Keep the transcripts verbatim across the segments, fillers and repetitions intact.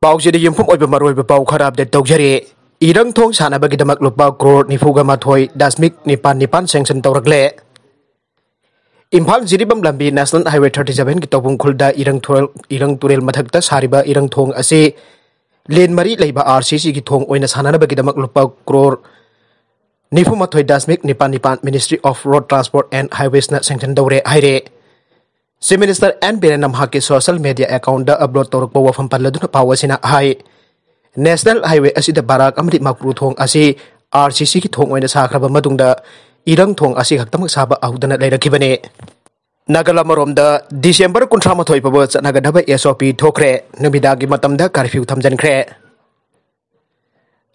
ꯄꯥꯎꯁꯤꯗ ꯌꯨꯝꯐꯝ ꯑꯣꯏꯕ ꯃꯔꯨꯑꯣꯏꯕ ꯄꯥꯎ ꯈꯔ ꯑꯞꯗꯦꯠ ꯇꯧꯖꯔꯤ꯫ ꯏꯔꯪ ꯊꯣꯡ ꯁꯥꯟꯅꯕꯒꯤꯗꯃꯛ ꯂꯨꯄꯥ ꯀ꯭ꯔꯣꯔ ꯅꯤꯐꯨꯒ ꯃꯥꯊꯣꯏ ꯗꯁꯃꯤꯛ ꯅꯤꯄꯥꯟ ꯅꯤꯄꯥꯟ ꯁꯦꯡꯁꯟ ꯇꯧꯔꯛꯂꯦ꯫ ꯏꯝꯐꯥꯜ ꯖꯤꯔꯤꯕꯥꯝ ꯂꯝꯕꯤ ꯅꯦꯁꯅꯦꯜ ꯍꯥꯏꯋꯦ ꯊꯥꯔꯇꯤ ꯁꯚꯦꯟꯒꯤ ꯇꯧꯕꯨꯡ ꯈꯨꯜꯗ ꯏꯔꯪ ꯊꯣꯔꯦꯜ-, ꯏꯔꯪ ꯇꯨꯔꯦꯜ ꯃꯊꯛꯇ ꯁꯥꯔꯤꯕ ꯏꯔꯪ ꯊꯣꯡ ꯑꯁꯤ ꯂꯦꯟ ꯃꯔꯤ ꯂꯩꯕ ꯑꯥꯔ ꯁꯤ ꯁꯤꯒꯤ ꯊꯣꯡ ꯑꯣꯏꯅ ꯁꯥꯟꯅꯅꯕꯒꯤꯗꯃꯛ ꯂꯨꯄꯥ ꯀ꯭ꯔꯣꯔ ꯅꯤꯐꯨ ꯃꯥꯊꯣꯏ ꯗꯁꯃꯤꯛ ꯅꯤꯄꯥꯟ ꯅꯤꯄꯥꯟ Ministry of Road Transport and Highwaysꯅ ꯁꯦꯡꯁꯟ ꯇꯧꯔꯦ ꯍꯥꯏꯔꯦ꯫ ꯆꯤꯐ ꯃꯤꯅꯤꯁꯇꯔ ꯑꯦꯟ ꯕꯤꯔꯦꯟꯅ ꯃꯍꯥꯛꯀꯤ ꯁꯣꯁꯤꯌꯦꯜ ꯃꯦꯗꯤꯌꯥ ꯑꯦꯀꯥꯎꯟꯗ ꯑꯞꯂꯣꯗ ꯇꯧꯔꯛꯄ ꯋꯥꯐꯝ ꯄꯜꯂꯗꯨꯅ ꯄꯥꯎ ꯑꯁꯤꯅ ꯍꯥꯏ, ꯅꯦꯁꯅꯦꯜ ꯍꯥꯏꯋꯦ ꯑꯁꯤꯗ ꯕꯔꯥꯛ ꯑꯃꯗꯤ ꯃꯀ꯭ꯔꯨ ꯊꯣꯡ ꯑꯁꯤ ꯑꯥꯔ ꯁꯤ ꯁꯤꯒꯤ ꯊꯣꯡ ꯑꯣꯏꯅ ꯁꯥꯈ꯭ꯔꯕ ꯃꯇꯨꯡꯗ ꯏꯔꯪ ꯊꯣꯡ ꯑꯁꯤ ꯈꯛꯇꯃꯛ ꯁꯥꯕ ꯍꯧꯗꯅ ꯂꯩꯔꯛꯈꯤꯕꯅꯤ꯫ ꯅꯥꯒꯥꯂꯥ ꯃꯔꯣꯝꯗ ꯗꯤꯁꯦꯝꯕꯔ ꯀꯨꯟꯊ꯭ꯔꯥ ꯃꯥꯊꯣꯏ ꯐꯥꯎꯕ ꯆꯠꯅꯒꯗꯕ ꯑꯦꯁ ꯑꯣ ꯄꯤ ꯊꯣꯛꯈ꯭ꯔꯦ꯫ ꯅꯨꯃꯤꯗꯥꯡꯒꯤ ꯃꯇꯝꯗ ꯀꯔꯐ꯭ꯌꯨ ꯊꯝꯖꯤꯟꯈ꯭ꯔꯦ꯫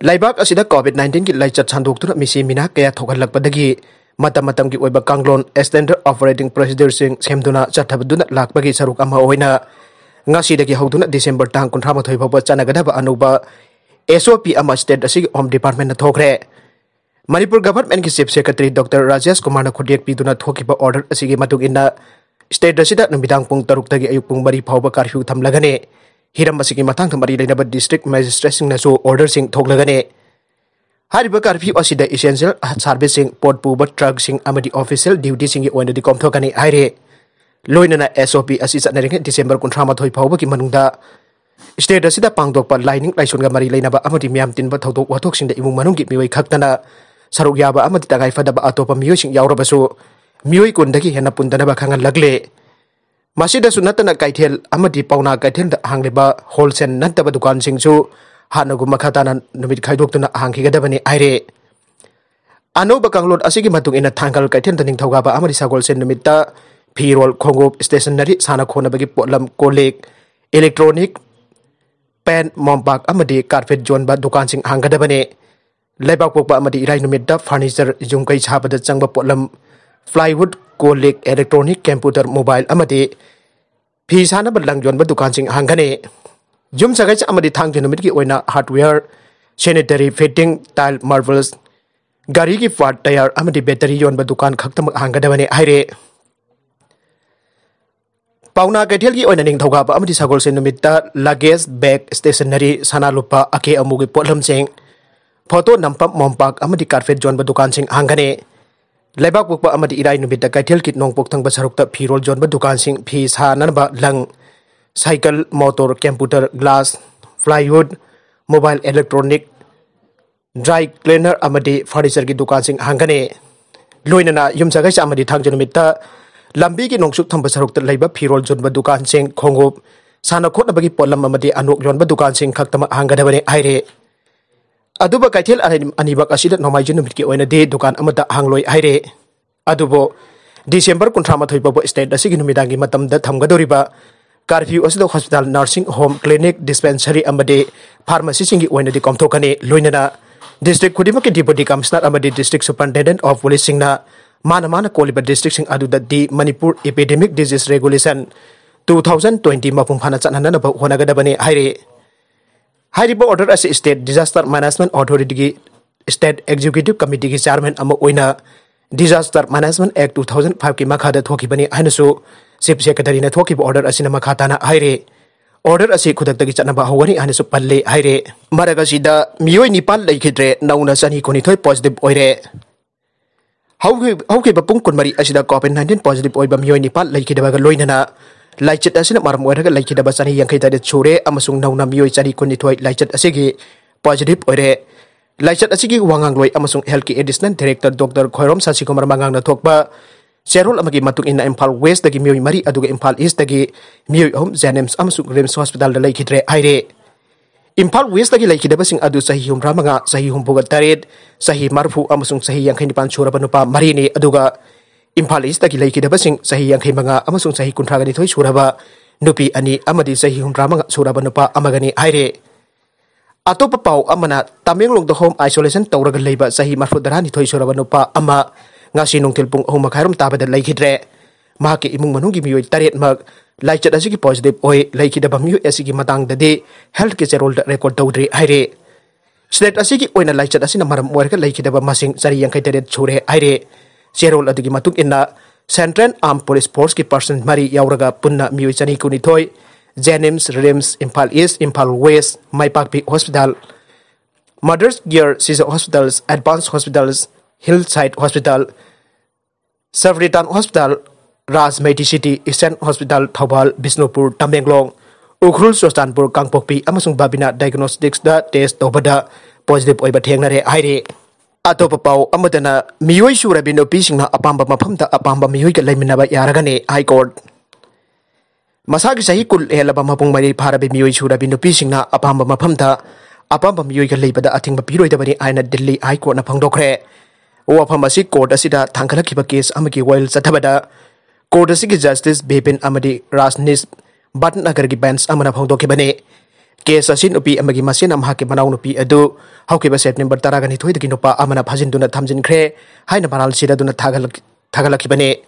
ꯂꯩꯕꯥꯛ ꯑꯁꯤꯗ ꯀꯣꯚꯤꯗ ꯅꯥꯏꯟꯇꯤꯟꯒꯤ ꯂꯥꯏꯆꯠ ꯁꯟꯗꯣꯛꯇꯨꯅ ꯃꯤꯁꯤ ꯃꯤꯅꯥ ꯀꯌꯥ ꯊꯣꯛꯍꯜꯂꯛꯄꯗꯒꯤ ꯃꯇꯝ ꯃꯇꯝꯒꯤ ꯑꯣꯏꯕ ꯀꯥꯡꯂꯣꯟ, ꯁ꯭ꯇꯦꯟꯗꯔꯗ ꯑꯣꯄꯔꯦꯇꯤꯡ ꯄ꯭ꯔꯣꯁꯤꯗ꯭ꯌꯨꯔꯁꯤꯡ ꯁꯦꯝꯗꯨꯅ ꯆꯠꯊꯕꯗꯨꯅ ꯂꯥꯛꯄꯒꯤ ꯁꯔꯨꯛ ꯑꯃ ꯑꯣꯏꯅ ꯉꯁꯤꯗꯒꯤ ꯍꯧꯗꯨꯅ ꯗꯤꯁꯦꯝꯕꯔ ꯇꯥꯡ ꯀꯨꯟꯊ꯭ꯔꯥ ꯃꯥꯊꯣꯏ ꯐꯥꯎꯕ ꯆꯠꯅꯒꯗꯕ ꯑꯅꯧꯕ ꯑꯦꯁ ꯑꯣ ꯄꯤ ꯑꯃ ꯁ꯭ꯇꯦꯠ ꯑꯁꯤꯒꯤ ꯍꯣꯝ ꯗꯤꯄꯥꯔꯠꯃꯦꯟꯅ ꯊꯣꯛꯈ꯭ꯔꯦ꯫ ꯃꯅꯤꯄꯨꯔ ꯒꯚꯔꯟꯃꯦꯟꯠꯀꯤ ꯆꯤꯐ ꯁꯦꯀ꯭ꯔꯦꯇꯔꯤ ꯗꯣꯛꯇꯔ ꯔꯥꯖꯦꯁ ꯀꯨꯃꯥꯔꯅ ꯈꯨꯠꯌꯦꯛ ꯄꯤꯗꯨꯅ ꯊꯣꯛꯈꯤꯕ ꯑꯣꯔꯗꯔ ꯑꯁꯤꯒꯤ ꯃꯇꯨꯡ ꯏꯟꯅ, ꯁ꯭ꯇꯦꯠ ꯑꯁꯤꯗ ꯅꯨꯃꯤꯗꯥꯡ ꯄꯨꯡ ꯇꯔꯨꯛꯇꯒꯤ ꯑꯌꯨꯛ ꯄꯨꯡ ꯃꯔꯤ ꯐꯥꯎꯕ ꯀꯔꯐ꯭ꯌꯨ ꯊꯝꯂꯒꯅꯤ꯫ ꯍꯤꯔꯝ ꯑꯁꯤꯒꯤ ꯃꯇꯥꯡꯗ ꯃꯔꯤ ꯂꯩꯅꯕ ꯗꯤꯁꯇ꯭ꯔꯤꯛ ꯃꯦꯖꯤꯁꯇ꯭ꯔꯦꯠꯁꯤꯡꯅꯁꯨ ꯑꯣꯔꯗꯔꯁꯤꯡ ꯊꯣꯛꯂꯒꯅꯤ꯫ ꯍꯥꯏꯔꯤꯕ ꯀꯔꯐ꯭ꯌꯨ ꯑꯁꯤꯗ ꯏꯁꯦꯟꯁꯤꯌꯦꯜ ꯁꯥꯔꯚꯤꯁꯁꯤꯡ, ꯄꯣꯠ ꯄꯨꯕ ꯇ꯭ꯔꯛꯁꯤꯡ ꯑꯃꯗꯤ ꯑꯣꯐꯤꯁꯤꯌꯦꯜ ꯗ꯭ꯌꯨꯇꯤꯁꯤꯡꯒꯤ ꯑꯣꯏꯅꯗꯤ ꯀꯣꯝꯊꯣꯛꯀꯅꯤ ꯍꯥꯏꯔꯤ꯫ ꯂꯣꯏꯅꯅ ꯑꯦꯁ ꯑꯣ ꯄꯤ ꯑꯁꯤ ꯆꯠꯅꯔꯤꯉꯩ ꯗꯤꯁꯦꯝꯕꯔ ꯀꯨꯟꯊ꯭ꯔꯥ ꯃꯥꯊꯣꯏ ꯐꯥꯎꯕꯒꯤ ꯃꯅꯨꯡꯗ ꯁ꯭ꯇꯦꯠ ꯑꯁꯤꯗ ꯄꯥꯡꯊꯣꯛꯄ ꯂꯥꯏꯅꯤꯡ ꯂꯥꯏꯁꯣꯟꯒ ꯃꯔꯤ ꯂꯩꯅꯕ ꯑꯃꯗꯤ ꯃꯤꯌꯥꯝ ꯇꯤꯟꯕ ꯊꯧꯗꯣꯛ ꯋꯥꯊꯣꯛꯁꯤꯡꯗ ꯏꯃꯨꯡ ꯃꯅꯨꯡꯒꯤ ꯃꯤꯑꯣꯏ ꯈꯛꯇꯅ ꯁꯔꯨꯛ ꯌꯥꯕ ꯑꯃꯗꯤ ꯇꯉꯥꯏ ꯐꯗꯕ ꯑꯇꯣꯞꯄ ꯃꯤꯑꯣꯏꯁꯤꯡ ꯌꯥꯎꯔꯕꯁꯨ ꯃꯤꯑꯣꯏ ꯀꯨꯟꯗꯒꯤ ꯍꯦꯟꯅ ꯄꯨꯟꯗꯅꯕ ꯈꯪꯍꯜꯂꯛꯂꯦ꯫ ꯃꯁꯤꯗꯁꯨ ꯅꯠꯇꯅ ꯀꯩꯊꯦꯜ ꯑꯃꯗꯤ ꯄꯥꯎꯅꯥ ꯀꯩꯊꯦꯜꯗ ꯍꯥꯡꯂꯤꯕ ꯍꯣꯜꯁꯦꯜ ꯅꯠꯇꯕ ꯗꯨꯀꯥꯟꯁꯤꯡꯁꯨ ꯍꯥꯟꯅꯒꯨꯝ ꯃꯈꯥ ꯇꯥꯅ ꯅꯨꯃꯤꯠ ꯈꯥꯏꯗꯣꯛꯇꯨꯅ ꯍꯥꯡꯈꯤꯒꯗꯕꯅꯤ ꯍꯥꯏꯔꯦ꯫ ꯑꯅꯧꯕ ꯀꯥꯡꯂꯣꯟ ꯑꯁꯤꯒꯤ ꯃꯇꯨꯡ ꯏꯟꯅ ꯊꯥꯡꯒꯜ ꯀꯩꯊꯦꯜꯗ ꯅꯤꯡꯊꯧꯀꯥꯕ ꯑꯃꯗꯤ ꯁꯒꯣꯜꯁꯦꯟ ꯅꯨꯃꯤꯠꯇ ꯐꯤꯔꯣꯜ, ꯈꯣꯡꯎꯞ, ꯁ꯭ꯇꯦꯁꯟꯅꯔꯤ, ꯁꯥꯟꯅ ꯈꯣꯠꯅꯕꯒꯤ ꯄꯣꯠꯂꯝ, ꯀꯣꯜ ꯂꯤꯛ, ꯏꯂꯦꯛꯇ꯭ꯔꯣꯅꯤꯛ, ꯄꯦꯟ, ꯃꯣꯝꯄꯥꯛ ꯑꯃꯗꯤ ꯀꯥꯔꯄꯦꯠ ꯌꯣꯟꯕ ꯗꯨꯀꯥꯟꯁꯤꯡ ꯍꯥꯡꯒꯗꯕꯅꯤ꯫ ꯂꯩꯕꯥꯛꯄꯣꯛꯄ ꯑꯃꯗꯤ ꯏꯔꯥꯏ ꯅꯨꯃꯤꯠꯇ ꯐꯔꯅꯤꯆꯔ, ꯌꯨꯝ ꯀꯩ ꯁꯥꯕꯗ ꯆꯪꯕ ꯄꯣꯠꯂꯝ, ꯄ꯭ꯂꯥꯏꯋꯨꯗ, ꯀꯣꯜ ꯂꯤꯛ, ꯏꯂꯦꯛꯇ꯭ꯔꯣꯅꯤꯛ, ꯀꯝꯄ꯭ꯌꯨꯇꯔ, ꯃꯣꯕꯥꯏꯜ ꯑꯃꯗꯤ ꯐꯤ ꯁꯥꯅꯕ ꯂꯪ ꯌꯣꯟꯕ ꯗꯨꯀꯥꯟꯁꯤꯡ ꯍꯥꯡꯒꯅꯤ꯫ ꯌꯨꯝꯁꯀꯩꯁ ꯑꯃꯗꯤ ꯊꯥꯡꯖ ꯅꯨꯃꯤꯠꯀꯤ ꯑꯣꯏꯅ ꯍꯥꯔꯗꯋꯦꯌꯔ, ꯁꯦꯅꯤꯇꯔꯤ ꯐꯤꯠꯇꯤꯡ, ꯇꯥꯏꯜ, ꯃꯥꯔꯕꯜꯁ, ꯒꯥꯔꯤꯒꯤ ꯄꯥꯔꯠ, ꯇꯌꯥꯔ ꯑꯃꯗꯤ ꯕꯦꯇꯔꯤ ꯌꯣꯟꯕ ꯗꯨꯀꯥꯟ ꯈꯛꯇꯃꯛ ꯍꯥꯡꯒꯗꯕꯅꯤ ꯍꯥꯏꯔꯦ꯫ ꯄꯥꯎꯅꯥ ꯀꯩꯊꯦꯜꯒꯤ ꯑꯣꯏꯅ ꯅꯤꯡꯊꯧꯀꯥꯕ ꯑꯃꯗꯤ ꯁꯒꯣꯜꯁꯦꯟ ꯅꯨꯃꯤꯠꯇ luggage, bag, stationery, ꯁꯅꯥ ꯂꯨꯄꯥ, ꯑꯀꯦ ꯑꯃꯨꯒꯤ ꯄꯣꯠꯂꯝꯁꯤꯡ, ꯐꯣꯇꯣ ꯅꯝꯐꯝ, ꯃꯣꯝꯄꯥꯛ ꯑꯃꯗꯤ carpet ꯌꯣꯟꯕ ꯗꯨꯀꯥꯟꯁꯤꯡ ꯍꯥꯡꯒꯅꯤ꯫ ꯂꯩꯕꯥꯛꯄꯣꯛꯄ ꯑꯃꯗꯤ ꯏꯔꯥꯏ ꯅꯨꯃꯤꯠꯇ ꯀꯩꯊꯦꯜꯒꯤ ꯅꯣꯡꯄꯣꯛ ꯊꯪꯕ ꯁꯔꯨꯛꯇ ꯐꯤꯔꯣꯜ ꯌꯣꯟꯕ ꯗꯨꯀꯥꯟꯁꯤꯡ, ꯐꯤ ꯁꯥꯅꯅꯕ ꯂꯪ, cycle, motor, computer, glass, plywood, mobile electronic, dry cleaner ꯑꯃꯗꯤ furnitureꯒꯤ ꯗꯨꯀꯥꯟꯁꯤꯡ ꯍꯥꯡꯒꯅꯤ꯫ ꯂꯣꯏꯅꯅ ꯌꯨꯝꯁꯀꯩꯁ ꯑꯃꯗꯤ ꯊꯥꯡꯖ ꯅꯨꯃꯤꯠꯇ ꯂꯝꯕꯤꯒꯤ ꯅꯣꯡꯆꯨꯞ ꯊꯪꯕ ꯁꯔꯨꯛꯇ ꯂꯩꯕ ꯐꯤꯔꯣꯜ ꯌꯣꯟꯕ ꯗꯨꯀꯥꯟꯁꯤꯡ, ꯈꯣꯡꯎꯞ, ꯁꯥꯟꯅ ꯈꯣꯠꯅꯕꯒꯤ ꯄꯣꯠꯂꯝ ꯑꯃꯗꯤ ꯑꯅꯣꯛ ꯌꯣꯟꯕ ꯗꯨꯀꯥꯟꯁꯤꯡ ꯈꯛꯇꯃꯛ ꯍꯥꯡꯒꯗꯕꯅꯤ ꯍꯥꯏꯔꯤ꯫ ꯑꯗꯨꯕꯨ ꯀꯩꯊꯦꯜ ꯑꯅꯤ-, ꯑꯅꯤꯃꯛ ꯑꯁꯤꯗ ꯅꯣꯡꯃꯥꯏꯖꯤꯡ ꯅꯨꯃꯤꯠꯀꯤ ꯑꯣꯏꯅꯗꯤ ꯗꯨꯀꯥꯟ ꯑꯃꯠꯇ ꯍꯥꯡꯂꯣꯏ ꯍꯥꯏꯔꯤ꯫ ꯑꯗꯨꯕꯨ ꯗꯤꯁꯦꯝꯕꯔ ꯀꯨꯟꯊ꯭ꯔꯥ ꯃꯥꯊꯣꯏ ꯐꯥꯎꯕ state ꯑꯁꯤꯒꯤ ꯅꯨꯃꯤꯗꯥꯡꯒꯤ ꯃꯇꯝꯗ ꯊꯝꯒꯗꯧꯔꯤꯕ curfew ꯑꯁꯤꯗ hospital, nursing home, clinic, dispensary ꯑꯃꯗꯤ pharmacyꯁꯤꯡꯒꯤ ꯑꯣꯏꯅꯗꯤ ꯀꯣꯝꯊꯣꯛꯀꯅꯤ꯫ ꯂꯣꯏꯅꯅ district ꯈꯨꯗꯤꯡꯃꯛꯀꯤ deputy commissioner ꯑꯃꯗꯤ district superintendent of policeꯁꯤꯡꯅ ꯃꯥꯅ ꯃꯥꯅ ꯀꯣꯜꯂꯤꯕ districtꯁꯤꯡ ꯑꯗꯨꯗꯗꯤ Manipur Epidemic Disease Regulation two thousand twenty ꯃꯄꯨꯡ ꯐꯥꯅ ꯆꯠꯅꯅꯕ ꯍꯣꯠꯅꯒꯗꯕꯅꯤ ꯍꯥꯏꯔꯤ꯫ ꯍꯥꯏꯔꯤꯕ order ꯑꯁꯤ state disaster management authorityꯒꯤ state executive committeeꯒꯤ chairman ꯑꯃ ꯑꯣꯏꯅ Disaster Management Act two thousand fiveꯀꯤ ꯃꯈꯥꯗ ꯊꯣꯛꯈꯤꯕꯅꯤ ꯍꯥꯏꯅꯁꯨ chief secretaryꯅ ꯊꯣꯛꯈꯤꯕ order ꯑꯁꯤꯅ ꯃꯈꯥ ꯇꯥꯅ ꯍꯥꯏꯔꯤ꯫ Order ꯑꯁꯤ ꯈꯨꯗꯛꯇꯒꯤ ꯆꯠꯅꯕ ꯍꯧꯒꯅꯤ ꯍꯥꯏꯅꯁꯨ ꯄꯜꯂꯤ ꯍꯥꯏꯔꯤ꯫ ꯃꯔꯛ ꯑꯁꯤꯗ ꯃꯤꯑꯣꯏ ꯅꯤꯄꯥꯟ ꯂꯩꯈꯤꯗ꯭ꯔꯦ, ꯅꯧꯅ ꯆꯅꯤ ꯀꯨꯟꯅꯤꯊꯣꯏ positive ꯑꯣꯏꯔꯦ꯫ ꯍꯧꯈꯤ-, ꯍꯧꯈꯤꯕ ꯄꯨꯡ ꯀꯨꯟꯃꯔꯤ ꯑꯁꯤꯗ COVID nineteen positive ꯑꯣꯏꯕ ꯃꯤꯑꯣꯏ ꯅꯤꯄꯥꯟ ꯂꯩꯈꯤꯗꯕꯒ ꯂꯣꯏꯅꯅ ꯂꯥꯏꯆꯠ ꯑꯁꯤꯅ ꯃꯔꯝ ꯑꯣꯏꯔꯒ ꯂꯩꯈꯤꯗꯕ ꯆꯅꯤ ꯌꯥꯡꯈꯩ ꯇꯔꯦꯠ ꯁꯨꯔꯦ ꯑꯃꯁꯨꯡ ꯅꯧꯅ ꯃꯤꯑꯣꯏ ꯆꯅꯤ ꯀꯨꯟꯅꯤꯊꯣꯏ ꯂꯥꯏꯆꯠ ꯑꯁꯤꯒꯤ positive ꯑꯣꯏꯔꯦ꯫ ꯂꯥꯏꯆꯠ ꯑꯁꯤꯒꯤ ꯋꯥꯉꯥꯡꯂꯣꯏ ꯑꯃꯁꯨꯡ healthꯀꯤ additional director Doctor ꯈꯣꯏꯔꯣꯝ ꯁꯁꯤꯀꯨꯃꯥꯔ ꯃꯉꯥꯡꯅ ꯊꯣꯛꯄ ꯆꯦꯔꯣꯜ ꯑꯃꯒꯤ ꯃꯇꯨꯡ ꯏꯟꯅ ꯏꯝꯐꯥꯜ Westꯇꯒꯤ ꯃꯤꯑꯣꯏ ꯃꯔꯤ, ꯑꯗꯨꯒ ꯏꯝꯐꯥꯜ Eastꯇꯒꯤ ꯃꯤꯑꯣꯏ ꯑꯍꯨꯝ JNIMS ꯑꯃꯁꯨꯡ RIMS hospitalꯗ ꯂꯩꯈꯤꯗ꯭ꯔꯦ ꯍꯥꯏꯔꯦ꯫ ꯏꯝꯐꯥꯜ Westꯇꯒꯤ ꯂꯩꯈꯤꯗꯕꯁꯤꯡ ꯑꯗꯨ ꯆꯍꯤ ꯍꯨꯝꯗ꯭ꯔꯥ ꯃꯉꯥ, ꯆꯍꯤ ꯍꯨꯝꯐꯨꯒ ꯇꯔꯦꯠ, ꯆꯍꯤ ꯃꯔꯤꯐꯨ ꯑꯃꯁꯨꯡ ꯆꯍꯤ ꯌꯥꯡꯈꯩ ꯅꯤꯄꯥꯟ ꯁꯨꯔꯕ ꯅꯨꯄꯥ ꯃꯔꯤꯅꯤ, ꯑꯗꯨꯒ ꯏꯝꯐꯥꯜ Eastꯇꯒꯤ ꯂꯩꯈꯤꯗꯕꯁꯤꯡ ꯆꯍꯤ ꯌꯥꯡꯈꯩ ꯃꯉꯥ ꯑꯃꯁꯨꯡ ꯆꯍꯤ ꯀꯨꯟꯊ꯭ꯔꯥꯒ ꯅꯤꯊꯣꯏ ꯁꯨꯔꯕ ꯅꯨꯄꯤ ꯑꯅꯤ ꯑꯃꯗꯤ ꯆꯍꯤ ꯍꯨꯝꯗ꯭ꯔꯥ ꯃꯉꯥ ꯁꯨꯔꯕ ꯅꯨꯄꯥ ꯑꯃꯒꯅꯤ ꯍꯥꯏꯔꯦ꯫ ꯑꯇꯣꯞꯄ ꯄꯥꯎ ꯑꯃꯅ, ꯇꯃꯦꯡꯂꯣꯡꯗ home isolation ꯇꯧꯔꯒ ꯂꯩꯕ ꯆꯍꯤ ꯃꯔꯤꯐꯨ ꯇꯔꯥꯅꯤꯊꯣꯏ ꯁꯨꯔꯕ ꯅꯨꯄꯥ ꯑꯃ ꯉꯁꯤ ꯅꯨꯡꯊꯤꯜ ꯄꯨꯡ ꯑꯍꯨꯝ ꯃꯈꯥꯏꯔꯣꯝ ꯇꯥꯕꯗ ꯂꯩꯈꯤꯗ꯭ꯔꯦ꯫ ꯃꯍꯥꯛꯀꯤ ꯏꯃꯨꯡ ꯃꯅꯨꯡꯒꯤ ꯃꯤꯑꯣꯏ ꯇꯔꯦꯠꯃꯛ ꯂꯥꯏꯆꯠ ꯑꯁꯤꯒꯤ positive ꯑꯣꯏ꯫ ꯂꯩꯈꯤꯗꯕ ꯃꯤꯑꯣꯏ ꯑꯁꯤꯒꯤ ꯃꯇꯥꯡꯗꯗꯤ healthꯀꯤ ꯆꯦꯔꯣꯜꯗ record ꯇꯧꯗ꯭ꯔꯤ ꯍꯥꯏꯔꯤ꯫ State ꯑꯁꯤꯒꯤ ꯑꯣꯏꯅ ꯂꯥꯏꯆꯠ ꯑꯁꯤꯅ ꯃꯔꯝ ꯑꯣꯏꯔꯒ ꯂꯩꯈꯤꯗꯕ ꯃꯁꯤꯡ ꯆꯅꯤ ꯌꯥꯡꯈꯩ ꯇꯔꯦꯠ ꯁꯨꯔꯦ ꯍꯥꯏꯔꯦ꯫ ꯆꯦꯔꯣꯜ ꯑꯗꯨꯒꯤ ꯃꯇꯨꯡ ꯏꯟꯅ, Central Armed Police Forceꯀꯤ personnel ꯃꯔꯤ ꯌꯥꯎꯔꯒ ꯄꯨꯟꯅ ꯃꯤꯑꯣꯏ ꯆꯅꯤ ꯀꯨꯟꯅꯤꯊꯣꯏ JNIMS, RIMS, Imphal East, Imphal West, Maipaakpee Hospital, Mother's Care Sister Hospitals, Advanced Hospitals, Hillside Hospital, Samaritan Hospital, Raj Medicity, Eastern Hospital, Thoubal, Bishnupur, Tamenglong, Ukhrul, Churachandpur, Kangpokpi ꯑꯃꯁꯨꯡ Babina Diagnosticsꯇ test ꯇꯧꯕꯗ positive ꯑꯣꯏꯕ ꯊꯦꯡꯅꯔꯦ ꯍꯥꯏꯔꯤ꯫ ꯑꯇꯣꯞꯄ ꯄꯥꯎ ꯑꯃꯗꯅ, ꯃꯤꯑꯣꯏ ꯁꯨꯔꯕꯤ ꯅꯨꯄꯤꯁꯤꯡꯅ ꯑꯄꯥꯝꯕ ꯃꯐꯝꯗ ꯑꯄꯥꯝꯕ ꯃꯤꯑꯣꯏꯒ ꯂꯩꯃꯤꯟꯅꯕ ꯌꯥꯔꯒꯅꯤ, High Court꯫ ꯃꯁꯥꯒꯤ ꯆꯍꯤ ꯀꯨꯟ ꯍꯦꯜꯂꯕ ꯃꯄꯨꯡ ꯃꯔꯩ ꯐꯥꯔꯕꯤ ꯃꯤꯑꯣꯏ ꯁꯨꯔꯕꯤ ꯅꯨꯄꯤꯁꯤꯡꯅ ꯑꯄꯥꯝꯕ ꯃꯐꯝꯗ ꯑꯄꯥꯝꯕ ꯃꯤꯑꯣꯏꯒ ꯂꯩꯕꯗ ꯑꯊꯤꯡꯕ ꯄꯤꯔꯣꯏꯗꯕꯅꯤ ꯍꯥꯏꯅ ꯗꯤꯜꯂꯤ High Courtꯅ ꯐꯣꯡꯗꯣꯛꯈ꯭ꯔꯦ꯫ ꯋꯥꯐꯝ ꯑꯁꯤ court ꯑꯁꯤꯗ ꯊꯥꯡꯒꯠꯂꯛꯈꯤꯕ case ꯑꯃꯒꯤ ꯋꯥꯌꯦꯜ ꯆꯠꯊꯕꯗ court ꯑꯁꯤꯒꯤ Justice Bipin ꯑꯃꯗꯤ ꯔꯥꯖꯅꯤꯁ ꯚꯠꯅꯒꯔꯒꯤ bench ꯑꯃꯅ ꯐꯣꯡꯗꯣꯛꯈꯤꯕꯅꯤ꯫ Case ꯑꯁꯤ ꯅꯨꯄꯤ ꯑꯃꯒꯤ ꯃꯁꯦꯟꯅ ꯃꯍꯥꯛꯀꯤ ꯃꯅꯥꯎꯅꯨꯄꯤ ꯑꯗꯨ ꯍꯧꯈꯤꯕ September ꯇꯔꯥꯒ ꯅꯤꯊꯣꯏꯗꯒꯤ ꯅꯨꯄꯥ ꯑꯃꯅ ꯐꯥꯖꯤꯟꯗꯨꯅ ꯊꯝꯖꯤꯟꯈ꯭ꯔꯦ ꯍꯥꯏꯅ ꯃꯔꯥꯜ ꯁꯤꯔꯗꯨꯅ ꯊꯥꯒꯠꯂꯛ-, ꯊꯥꯒꯠꯂꯛꯈꯤꯕꯅꯤ꯫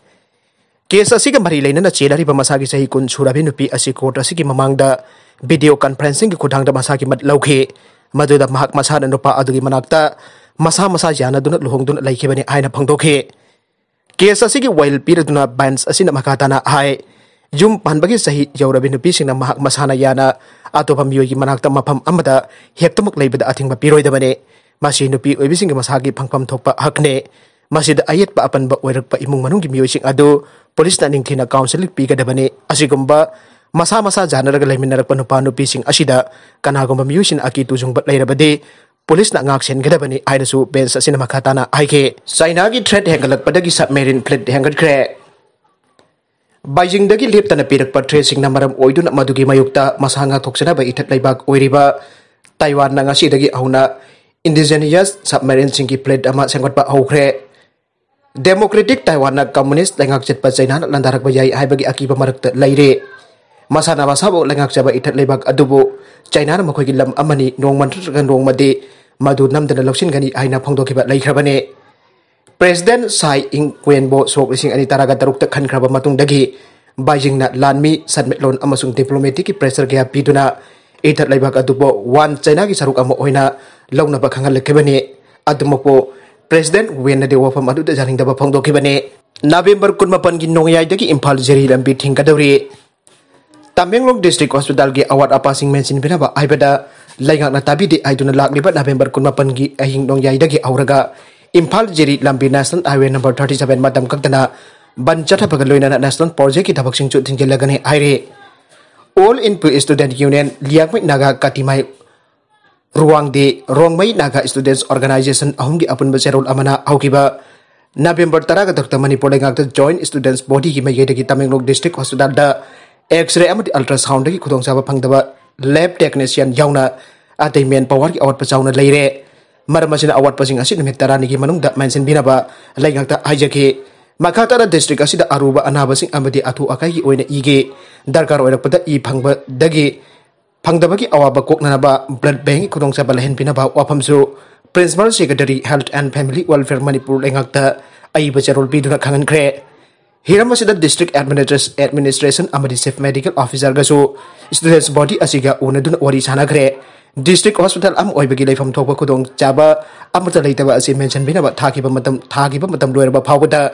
Case ꯑꯁꯤꯒ ꯃꯔꯤ ꯂꯩꯅꯅ ꯆꯦꯜꯂꯔꯤꯕ ꯃꯁꯥꯒꯤ ꯆꯍꯤ ꯀꯨꯟ ꯁꯨꯔꯕꯤ ꯅꯨꯄꯤ ꯑꯁꯤ court ꯑꯁꯤꯒꯤ ꯃꯃꯥꯡꯗ video conferencingꯒꯤ ꯈꯨꯠꯊꯥꯡꯗ ꯃꯁꯥꯒꯤ ꯃꯠ ꯂꯧꯈꯤ, ꯃꯗꯨꯗ ꯃꯍꯥꯛ ꯃꯁꯥꯅ ꯅꯨꯄꯥ ꯑꯗꯨꯒꯤ ꯃꯅꯥꯛꯇ ꯃꯁꯥ ꯃꯁꯥ ꯌꯥꯅꯗꯨꯅ ꯂꯨꯍꯣꯡꯗꯨꯅ ꯂꯩꯈꯤꯕꯅꯤ ꯍꯥꯏꯅ ꯐꯣꯡꯗꯣꯛꯈꯤ꯫ Case ꯑꯁꯤꯒꯤ ꯋꯥꯌꯦꯜ ꯄꯤꯔꯗꯨꯅ bench ꯑꯁꯤꯅ ꯃꯈꯥ ꯇꯥꯅ ꯍꯥꯏ, ꯌꯨꯝ ꯄꯥꯟꯕꯒꯤ ꯆꯍꯤ ꯌꯧꯔꯕꯤ ꯅꯨꯄꯤꯁꯤꯡꯅ ꯃꯍꯥꯛ ꯃꯁꯥꯅ ꯌꯥꯅ ꯑꯇꯣꯞꯄ ꯃꯤꯑꯣꯏꯒꯤ ꯃꯅꯥꯛꯇ ꯃꯐꯝ ꯑꯃꯗ ꯍꯦꯛꯇꯃꯛ ꯂꯩꯕꯗ ꯑꯊꯤꯡꯕ ꯄꯤꯔꯣꯏꯗꯕꯅꯤ꯫ ꯃꯁꯤ ꯅꯨꯄꯤ ꯑꯣꯏꯕꯤꯁꯤꯡꯒꯤ ꯃꯁꯥꯒꯤ ꯐꯪꯐꯝ ꯊꯣꯛꯄ ꯍꯛꯅꯤ꯫ ꯃꯁꯤꯗ ꯑꯌꯦꯠꯄ ꯑꯄꯟꯕ ꯑꯣꯏꯔꯛꯄ ꯏꯃꯨꯡ ꯃꯅꯨꯡꯒꯤ ꯃꯤꯑꯣꯏꯁꯤꯡ ꯑꯗꯨ ꯄꯨꯂꯤꯁꯅ ꯅꯤꯡꯊꯤꯅ counselling ꯄꯤꯒꯗꯕꯅꯤ꯫ ꯑꯁꯤꯒꯨꯝꯕ ꯃꯁꯥ ꯃꯁꯥ ꯌꯥꯅꯔꯒ ꯂꯩꯃꯤꯟꯅꯔꯛꯄ ꯅꯨꯄꯥ ꯅꯨꯄꯤꯁꯤꯡ ꯑꯁꯤꯗ ꯀꯅꯥꯒꯨꯝꯕ ꯃꯤꯑꯣꯏꯁꯤꯡꯅ ꯑꯀꯤ ꯇꯨꯖꯨꯡꯕ ꯂꯩꯔꯕꯗꯤ ꯄꯨꯂꯤꯁꯅ ꯉꯥꯛ ꯁꯦꯟꯒꯗꯕꯅꯤ ꯍꯥꯏꯅꯁꯨ bench ꯑꯁꯤꯅ ꯃꯈꯥ ꯇꯥꯅ ꯍꯥꯏꯈꯤ꯫ ꯆꯥꯏꯅꯥꯒꯤ threat ꯍꯦꯟꯒꯠꯂꯛꯄꯗꯒꯤ submarine fleet ꯍꯦꯟꯒꯠꯈ꯭ꯔꯦ꯫ ꯕꯥꯏꯖꯤꯡꯗꯒꯤ ꯂꯦꯞꯇꯅ ꯄꯤꯔꯛꯄ threatꯁꯤꯡꯅ ꯃꯔꯝ ꯑꯣꯏꯗꯨꯅ ꯃꯗꯨꯒꯤ ꯃꯥꯌꯣꯛꯇ ꯃꯁꯥ ꯉꯥꯛꯊꯣꯛꯆꯅꯕ ꯏꯊꯠ ꯂꯩꯕꯥꯛ ꯑꯣꯏꯔꯤꯕ ꯇꯥꯏꯋꯥꯟꯅ ꯉꯁꯤꯗꯒꯤ ꯍꯧꯅ indigenous submarineꯁꯤꯡꯒꯤ fleet ꯑꯃ ꯁꯦꯝꯒꯠꯄ ꯍꯧꯈ꯭ꯔꯦ꯫ Democratic ꯇꯥꯏꯋꯥꯟꯅ communist ꯂꯩꯉꯥꯛ ꯆꯠꯄ ꯆꯩꯅꯥꯅ ꯂꯥꯟꯗꯥꯔꯛꯄ ꯌꯥꯏ ꯍꯥꯏꯕꯒꯤ ꯑꯀꯤꯕ ꯃꯔꯛꯇ ꯂꯩꯔꯦ꯫ ꯃꯁꯥꯅ ꯃꯁꯥꯕꯨ ꯂꯩꯉꯥꯛꯆꯕ ꯏꯊꯠ ꯂꯩꯕꯥꯛ ꯑꯗꯨꯕꯨ ꯆꯩꯅꯥꯅ ꯃꯈꯣꯏꯒꯤ ꯂꯝ ꯑꯃꯅꯤ, ꯅꯣꯡꯃ ꯅꯠꯇ꯭ꯔꯒ ꯅꯣꯡꯃꯗꯤ ꯃꯗꯨ ꯅꯝꯗꯅ ꯂꯧꯁꯤꯟꯒꯅꯤ ꯍꯥꯏꯅ ꯐꯣꯡꯗꯣꯛꯈꯤꯕ ꯂꯩꯈ꯭ꯔꯕꯅꯤ꯫ President Tsai Ing-wen ꯕꯨ ꯁꯣꯛ ꯂꯤꯁꯤꯡ ꯑꯅꯤ ꯇꯔꯥꯒ ꯇꯔꯨꯛꯇ ꯈꯟꯈ꯭ꯔꯕ ꯃꯇꯨꯡꯗꯒꯤ ꯕꯥꯏꯖꯤꯡꯅ ꯂꯥꯟꯃꯤ, ꯁꯟꯃꯤꯠꯂꯣꯟ ꯑꯃꯁꯨꯡ diplomaticꯀꯤ pressure ꯀꯌꯥ ꯄꯤꯗꯨꯅ ꯏꯊꯠ ꯂꯩꯕꯥꯛ ꯑꯗꯨꯕꯨ ꯋꯥꯟ ꯆꯩꯅꯥꯒꯤ ꯁꯔꯨꯛ ꯑꯃ ꯑꯣꯏꯅ ꯂꯧꯅꯕ ꯈꯪꯍꯜꯂꯛꯈꯤꯕꯅꯤ꯫ ꯑꯗꯨꯃꯛꯄꯨ President ꯋꯦꯟꯅꯗꯤ ꯋꯥꯐꯝ ꯑꯗꯨꯗ ꯌꯥꯅꯤꯡꯗꯕ ꯐꯣꯡꯗꯣꯛꯈꯤꯕꯅꯤ꯫ ꯅꯕꯦꯝꯕꯔ ꯀꯨꯟꯃꯥꯄꯟꯒꯤ ꯅꯣꯡꯌꯥꯏꯗꯒꯤ ꯏꯝꯐꯥꯜ ꯖꯤꯔꯤ ꯂꯝꯕꯤ ꯊꯤꯡꯒꯗꯧꯔꯤ꯫ ꯇꯃꯦꯡꯂꯣꯡ ꯗꯤꯁꯇ꯭ꯔꯤꯛ ꯍꯣꯁꯄꯤꯇꯥꯜꯒꯤ ꯑꯋꯥꯠ ꯑꯄꯥꯁꯤꯡ ꯃꯦꯟꯁꯤꯟꯕꯤꯅꯕ ꯍꯥꯏꯕꯗ ꯂꯩꯉꯥꯛꯅ ꯇꯥꯕꯤꯗꯦ ꯍꯥꯏꯗꯨꯅ ꯂꯥꯛꯂꯤꯕ ꯅꯕꯦꯝꯕꯔ ꯀꯨꯟꯃꯥꯄꯟꯒꯤ ꯑꯍꯤꯡ ꯅꯣꯡꯌꯥꯏꯗꯒꯤ ꯍꯧꯔꯒ ꯏꯝꯐꯥꯜ ꯖꯤꯔꯤ ꯂꯝꯕꯤ national highway number thirty seven ꯃꯇꯝ ꯀꯛꯇꯅ ꯕꯟ ꯆꯠꯊꯕꯒ ꯂꯣꯏꯅꯅ ꯅꯦꯁꯅꯦꯜ ꯄ꯭ꯔꯣꯖꯦꯛꯀꯤ ꯊꯕꯛꯁꯤꯡꯁꯨ ꯊꯤꯡꯖꯤꯜꯂꯒꯅꯤ ꯍꯥꯏꯔꯤ꯫ All Inpui student union, Liangmai Naga Katimai Ruwangdai Rongmei Naga students organisation ꯑꯍꯨꯝꯒꯤ ꯑꯄꯨꯟꯕ ꯆꯦꯔꯣꯜ ꯑꯃꯅ ꯍꯧꯈꯤꯕ ꯅꯕꯦꯝꯕꯔ ꯇꯔꯥꯒ ꯇꯔꯨꯛꯇ ꯃꯅꯤꯄꯨꯔ ꯂꯩꯉꯥꯛꯇ ꯖꯣꯏꯟꯠ ꯁ꯭ꯇꯨꯗꯦꯟꯠꯁ ꯕꯣꯗꯤꯒꯤ ꯃꯥꯏꯀꯩꯗꯒꯤ ꯇꯃꯦꯡꯂꯣꯡ ꯗꯤꯁꯇ꯭ꯔꯤꯛ ꯍꯣꯁꯄꯤꯇꯥꯜꯗ ꯑꯦꯛꯁꯔꯦ ꯑꯃꯗꯤ ꯑꯜꯇ꯭ꯔꯥꯁꯥꯎꯟꯗꯒꯤ ꯈꯨꯗꯣꯡꯆꯥꯕ ꯐꯪꯗꯕ ꯂꯦꯕ ꯇꯦꯛꯅꯤꯁꯤꯌꯟ ꯌꯥꯎꯅ ꯑꯇꯩ ꯃꯦꯟ ꯄꯥꯋꯔꯒꯤ ꯑꯋꯥꯠꯄ ꯆꯥꯎꯅ ꯂꯩꯔꯦ꯫ ꯃꯔꯝ ꯑꯁꯤꯅ ꯑꯋꯥꯠꯄꯁꯤꯡ ꯑꯁꯤ ꯅꯨꯃꯤꯠ ꯇꯔꯥꯅꯤꯒꯤ ꯃꯅꯨꯡꯗ ꯃꯦꯟꯁꯤꯟꯕꯤꯅꯕ ꯂꯩꯉꯥꯛꯇ ꯍꯥꯏꯖꯈꯤ꯫ ꯃꯈꯥ ꯇꯥꯅ ꯗꯤꯁꯇ꯭ꯔꯤꯛ ꯑꯁꯤꯗ ꯑꯔꯨꯕ ꯑꯅꯥꯕꯁꯤꯡ ꯑꯃꯗꯤ ꯑꯊꯨ ꯑꯀꯥꯏꯒꯤ ꯑꯣꯏꯅ ꯏꯒꯤ ꯗꯔꯀꯥꯔ ꯑꯣꯏꯔꯛꯄꯗ ꯏ ꯐꯪꯕꯗꯒꯤ ꯐꯪꯗꯕꯒꯤ ꯑꯋꯥꯕ ꯀꯣꯛꯅꯅꯕ ꯕ꯭ꯂꯗ ꯕꯦꯡꯛ ꯈꯨꯗꯣꯡꯆꯥꯕ ꯂꯩꯍꯟꯕꯤꯅꯕ ꯋꯥꯐꯝꯁꯨ Principal Secretary Health and Family Welfare Manipur ꯂꯩꯉꯥꯛꯇ ꯑꯏꯕ ꯆꯦꯔꯣꯜ ꯄꯤꯗꯨꯅ ꯈꯪꯍꯟꯈ꯭ꯔꯦ꯫ ꯍꯤꯔꯝ ꯑꯁꯤꯗ ꯗꯤꯁꯇ꯭ꯔꯤꯛ ꯑꯦꯗꯃꯤꯅꯤꯁꯇ꯭ꯔꯦꯁ-, ꯑꯦꯗꯃꯤꯅꯤꯁꯇ꯭ꯔꯦꯁꯟ ꯑꯃꯗꯤ ꯆꯤꯐ ꯃꯦꯗꯤꯀꯦꯜ ꯑꯣꯐꯤꯁꯥꯔꯒꯁꯨ ꯁ꯭ꯇꯨꯗꯦꯟꯠꯁ ꯕꯣꯗꯤ ꯑꯁꯤꯒ ꯎꯅꯗꯨꯅ ꯋꯥꯔꯤ ꯁꯥꯟꯅꯈ꯭ꯔꯦ꯫ ꯗꯤꯁꯇ꯭ꯔꯤꯛ ꯍꯣꯁꯄꯤꯇꯥꯜ ꯑꯃ ꯑꯣꯏꯕꯒꯤ ꯂꯩꯐꯝ ꯊꯣꯛꯄ ꯈꯨꯗꯣꯡꯆꯥꯕ ꯑꯃꯠꯇ ꯂꯩꯇꯕ ꯑꯁꯤ ꯃꯦꯟꯁꯤꯟꯕꯤꯅꯕ ꯊꯥꯈꯤꯕ ꯃꯇꯝ, ꯊꯥꯈꯤꯕ ꯃꯇꯝ ꯂꯣꯏꯔꯕ ꯐꯥꯎꯕꯗ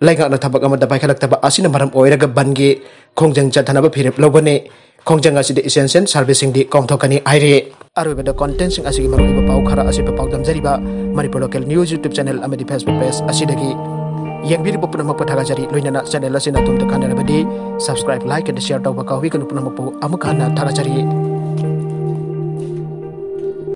ꯂꯩꯉꯥꯛꯅ ꯊꯕꯛ ꯑꯃꯠꯇ ꯄꯥꯏꯈꯠꯂꯛꯇꯕ ꯑꯁꯤꯅ ꯃꯔꯝ ꯑꯣꯏꯔꯒ ꯕꯟꯒꯤ ꯈꯣꯡꯖꯪ ꯆꯠꯊꯅꯕ ꯐꯤꯔꯦꯞ ꯂꯧꯒꯅꯤ꯫ ꯈꯣꯡꯖꯪ ꯑꯁꯤꯗ essential serviceꯁꯤꯡꯗꯤ ꯀꯣꯝꯊꯣꯛꯀꯅꯤ ꯍꯥꯏꯔꯤ꯫ ꯑꯔꯣꯏꯕꯗ contentꯁꯤꯡ ꯑꯁꯤꯒꯤ ꯃꯔꯨꯑꯣꯏꯕ ꯄꯥꯎ ꯈꯔ ꯑꯁꯤꯠꯄ ꯄꯥꯎꯗꯝꯖꯔꯤꯕ Manipur Local News YouTube channel ꯑꯃꯗꯤ Facebook page ꯑꯁꯤꯗꯒꯤ꯫ ꯌꯦꯡꯕꯤꯔꯤꯕ ꯄꯨꯝꯅꯃꯛꯄꯨ ꯊꯥꯒꯠꯆꯔꯤ꯫ ꯂꯣꯏꯅꯅ channel ꯑꯁꯤꯅ ꯑꯗꯣꯝꯗ ꯀꯥꯟꯅꯔꯕꯗꯤ subscribe, like and share ꯇꯧꯕ ꯀꯥꯎꯕꯤꯒꯅꯨ꯫ ꯄꯨꯝꯅꯃꯛꯄꯨ ꯑꯃꯨꯛ ꯍꯟꯅ ꯊꯥꯒꯠꯆꯔꯤ꯫